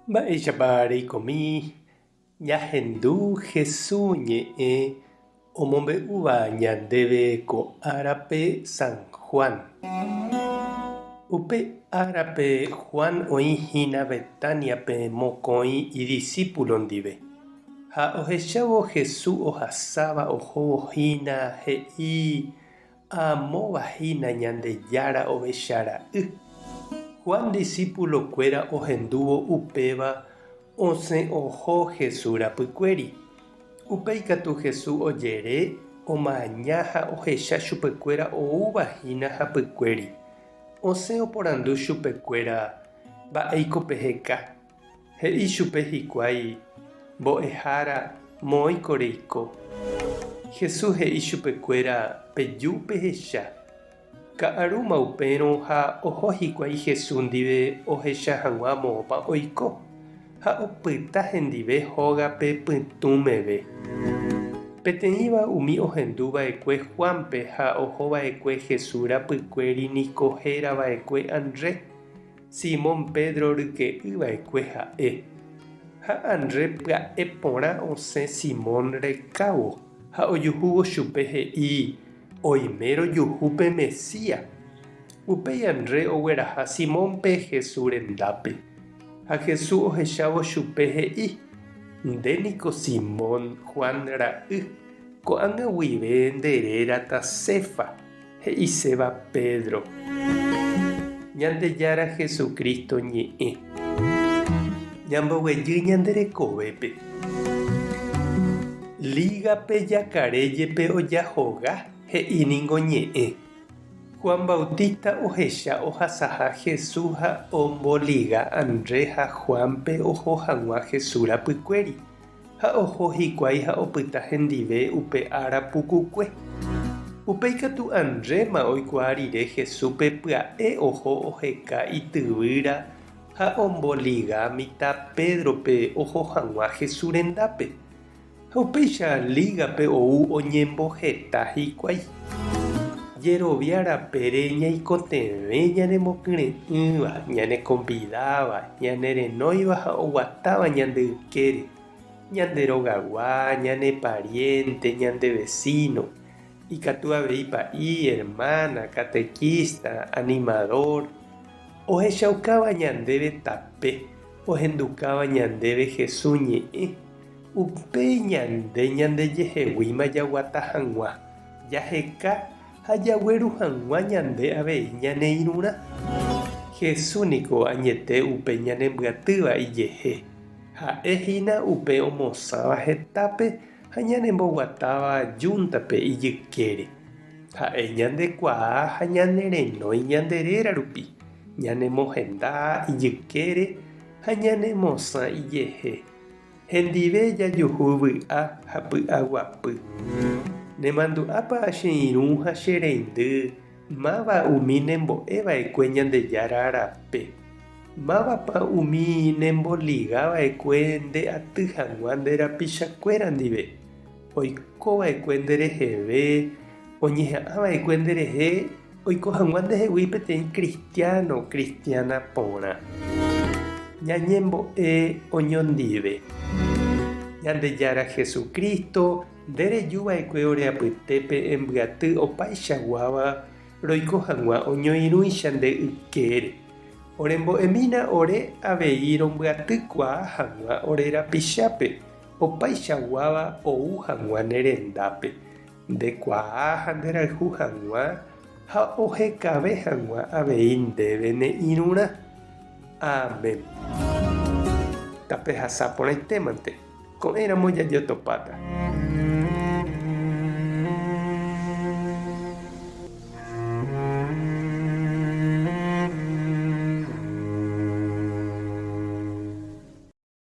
Mba'éichapa reikomi ñahendu Hesu ñe'ẽ omombe'úva ñandéve ko árape San Juan. Upe árape Juan oĩ hína Betániape mokõi idisípulo ndive. Ha ohechávo Hesu ohasáva ohóvo hína he'i Amóva hína Ñandejára ovecha ra'y. Juan disípulo-kuéra ohendúvo upéva osẽ oho Jesús rapykuéri. Upéi katu Jesús ojere, omaña ha ohecha chupekuéra oúva hína hapykuéri. Osẽ oporandu chupekuéra, Mba'éiko peheka? He'i chupe hikuái, Mbo'ehára, moõiko reiko? Jesús he'i chupekuéra, Peju pehecha. Ka'arúma upérõ ha oho hikuái Jesús ndive ohecha hag̃ua moõpa oiko, ha opyta hendive hógape pytũ meve. Peteĩva umi ohendu va'ekue Juánpe ha oho va'ekue Jesús rapykuéri niko héra va'ekue Andrés. Simón Pedro ryke'y va'ekue ha'e, ha Andrés pya'e porã osẽ Simón rekávo ha ojuhúvo chupe he'i, Oime rojuhu pe Mesías. Upéi Andrés ogueraha Simónpe Jesús rendápe. Ha Jesús ohechávo chupe he'i, Nde niko Simón, Juan ra'y, ko'ág̃a guive nde rérata Cefa. He'iséva Pedro. Ñandejára Jesucristo ñe'ẽ. Ñamboguejy ñande rekovépe. Lígape jakare jepe ojahoga, he'i ningo ñe'ẽ. Juan Bautista ohecha ohasaha Jesús ha omboliga Andrés ha Juánpe oho hag̃ua Jesús rapykuéri. Ha oho hikuái ha opyta hendive upe ára pukukue. Upéi katu Andréma oikuaa rire Jesúspe pya'e oho oheka ityvýra ha omboliga mitã Pédrope oho hag̃ua Jesús rendápe. Ha upéicha lígape ou oñemboheta hikuái. Jerovia rapére ñaikotevẽ ñanemokyre'ỹva, ñanekonvidáva, ñanerenóiva ha oguatáva ñande ykére, ñande rogagua, ñane pariénte, ñande vesíno, ikatu avei pa'i, ermána, katekísta, animadór, ohechaukáva ñandéve tape, ohendukáva ñandéve Jesús ñe'ẽ, Upéi ñande ñandejeheguíma jaguata hag̃ua, jaheka ha jagueru hag̃ua ñande avei ñane irũrã. Jesús niko añete upe ñanembyatýva ijehe. Ha'e hína upe omosãva hetápe ha ñanemboguatáva júntape ijykére. Ha'e ñandekuaa ha ñanerenói ñande réra rupi, ñanemohenda ijykére ha ñanemosã ijehe. Hendive jajuhu vy'a ha py'aguapy. Nemandu'ápa che irũ ha che reindy máva umi nembo'e va'ekue Ñandejára rape? Mávapa umi nemboliga va'ekue nde aty hag̃ua nde rapichakuéra ndive, oiko va'ekue ndereheve, oñeha'ã va'ekue nderehe Oiko hag̃ua ndehegui peteĩ kristiáno, kristiána porã. Ñañembo'e oñondive. Ñandejára Jesucristo, nde reju va'ekue ore apytépe embyaty opaichaguáva roiko hag̃ua oñoirũicha nde ykére. Orembo'emína ore avei rombyatykuaa hag̃ua ore rapichápe opaichaguáva ou hag̃ua ne rendápe. Ndekuaa ha nderayhu hag̃ua ha ohekave hag̃ua avei ndéve ne irũrã. Amén. Tapehasa porãitémante, ko'ẽramo jajotopáta.